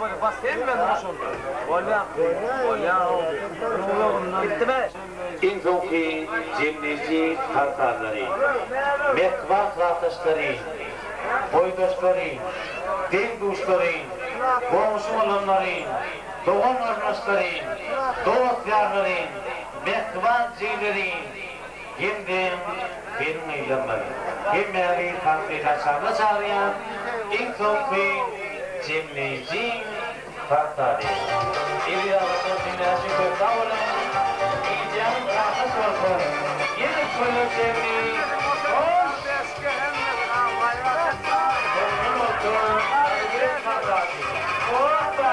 bolýa bas hemmesi goşuldy. Bolýa. Bolýa. Gitdimi? Iň soňky jemleýji tans sazlary, mähriban klasdaşlary, boýdaşlary, deň-duşlary, goňşy-golamlary, dogan-garyndaşlary, dost-ýarlary, mähriban jigileri hem-de gelin-gyzlarymyz hemmäňizi tans meýdançamyza çagyrýas. Iň soňky jemleýji tans sazy. Eziz agajlar diňleýän üçin köp sag boluň. Gijäňiz rahat bolsun. Ýene köne çenli hoş. Soňundan bolsa özbek tans sazy. Hoppa!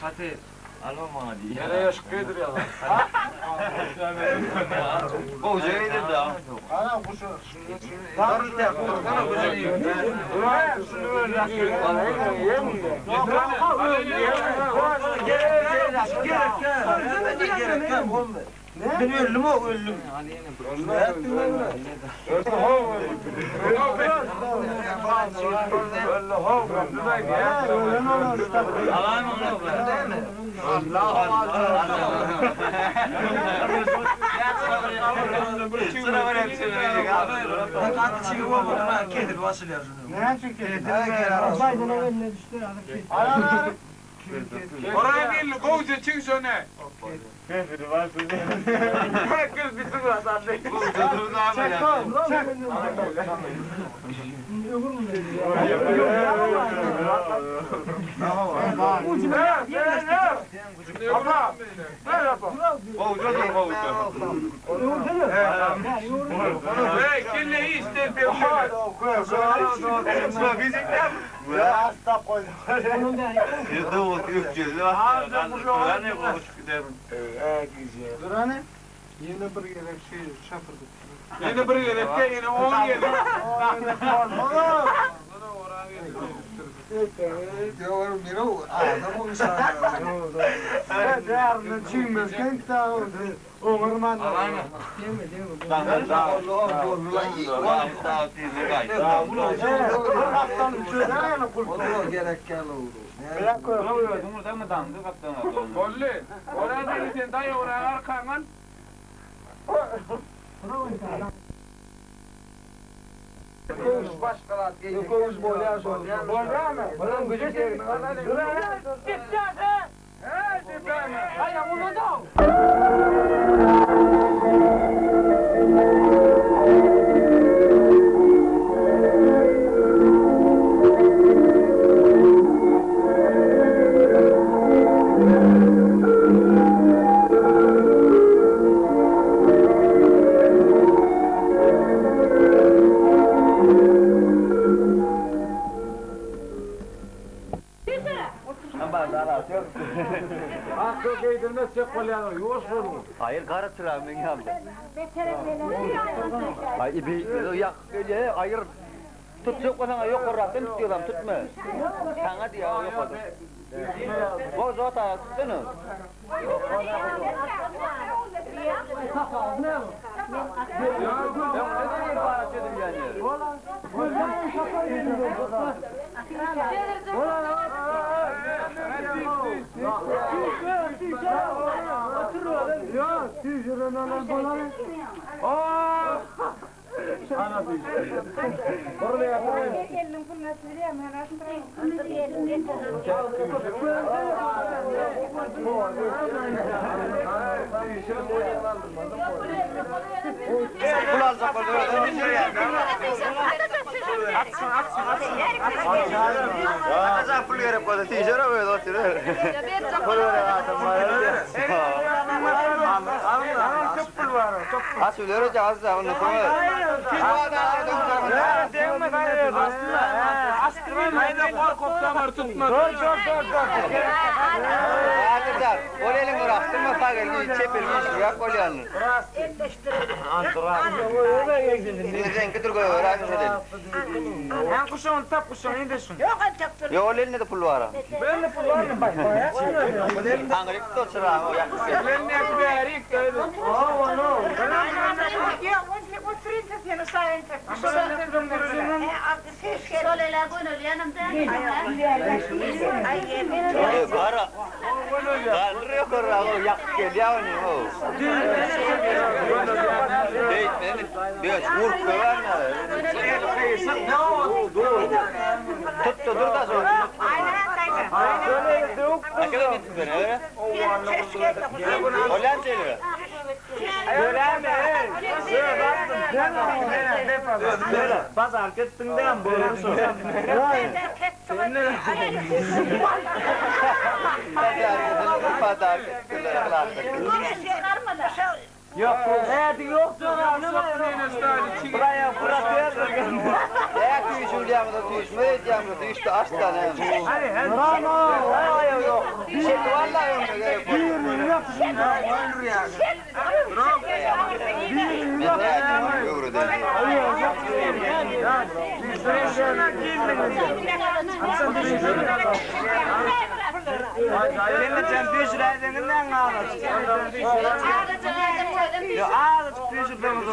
Haty alma maňa diýýär. Ýene ýaşyk geýdirýär. Gowja geýdirdi a. Men öldüm o öldüm. Oraya geldi gowja çig şöne. Hey kelle işte Yine bir gerek şey şapırdı. Yine bir gerekte yine 10 gelir. Bolly. Oraya değil sen dayı oraya arkangan. Hayır kara çırağı men yaptım. Ay ibi yak öyle ayır tutacak olsan yok orraktan tutuyorum tutma. Sana diyor yok orada. Bu zaten tutsana. Atacak pul gerek bolsa tişere böyle oturuyor. Pul gerek Az öyle az da onu koy. Hazırlar. Orelin uğraştırma ta gel çepel giy yak olyanı. Rengi dur koy uğraşın dedi. Hem kuşağın tap kuşağın indi şun. Yo elinde de pul var. Ben pul var mı bay? Angrik to çıra o yak. Ben ne berik öyle. Gara. Garrıyor korra o yak geliyor onu o. Değil mi? Diyor vur koyar mı? Tuttu dur da sonra. Akıllı gitsin beni öyle. Olan söylüyor. Pazar gittiňden bolursun. Pazar. Ýok, ädi ýok Buraya bırakıyor. Ne tüýşülýäňiz, tüýşme edýäňiz, tüýşde açdan hem. Hadi hadi. Aý ýok. Şek vallahi öňe gerek. Men ne edeyim, öwreden. Ben sen düşürdüğünden ağlaç. Ya ağlaç düşürdüğümüz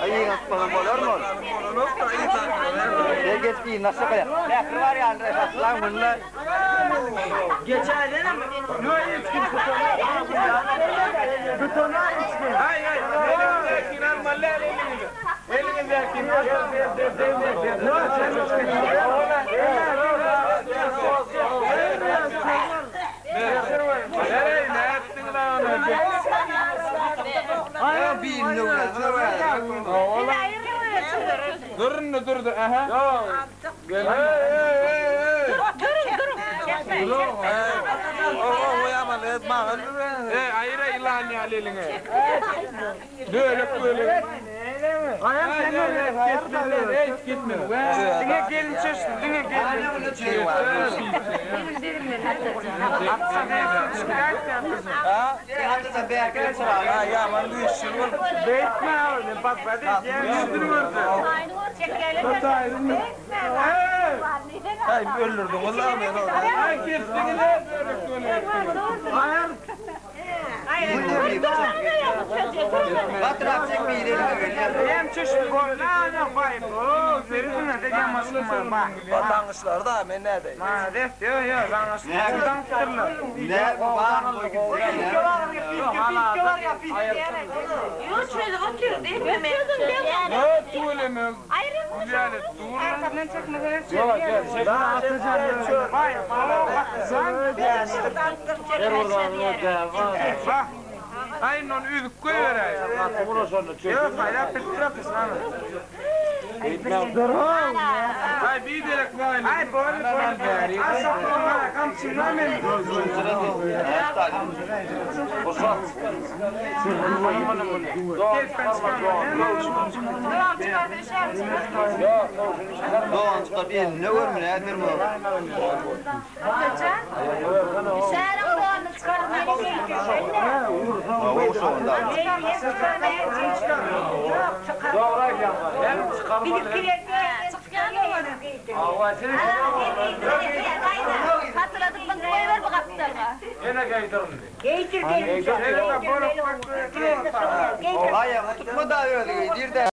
Ay aspalan bolar mı? Ne geç bir nasıl kaya? Ne var ya Andre aslan bunlar. Geçen Hay hay. Elinizdekini alma lan elinizi. Elinizdekini Nereye ne ettin lan onu? Ay bir ne Durun dur dur aha. Gel. Hey hey hey. Hey ayıra ilan ya eline. Bölük bölük. Ayağım Hey hey hey gitme. Diňe gelin çeşdi, diňe gelin. Beýtme, bak bak Ay kestiniz bölük bölük. Batırap çek bir ileri böyle. Hem çeşdi bolna, bay bu. Verirsin de yamasın bak. Vatandaşlar men näde? Ma def diyor ya, ben buradan tutturlar. Ne bu var bu gitsin. Ne tuğleme? Yani tuğle. Bay, bak. Ay non üzük koyver. Yok, hayra pittirapis lan. Ay bir derek var. Ay bol bol. Asap kamçı men. Doğan çıkar bir elini görmün ne mi? O şonda. Hatırladık bak koyver bu kapılarına. Ay tutma da öyle. Bir de.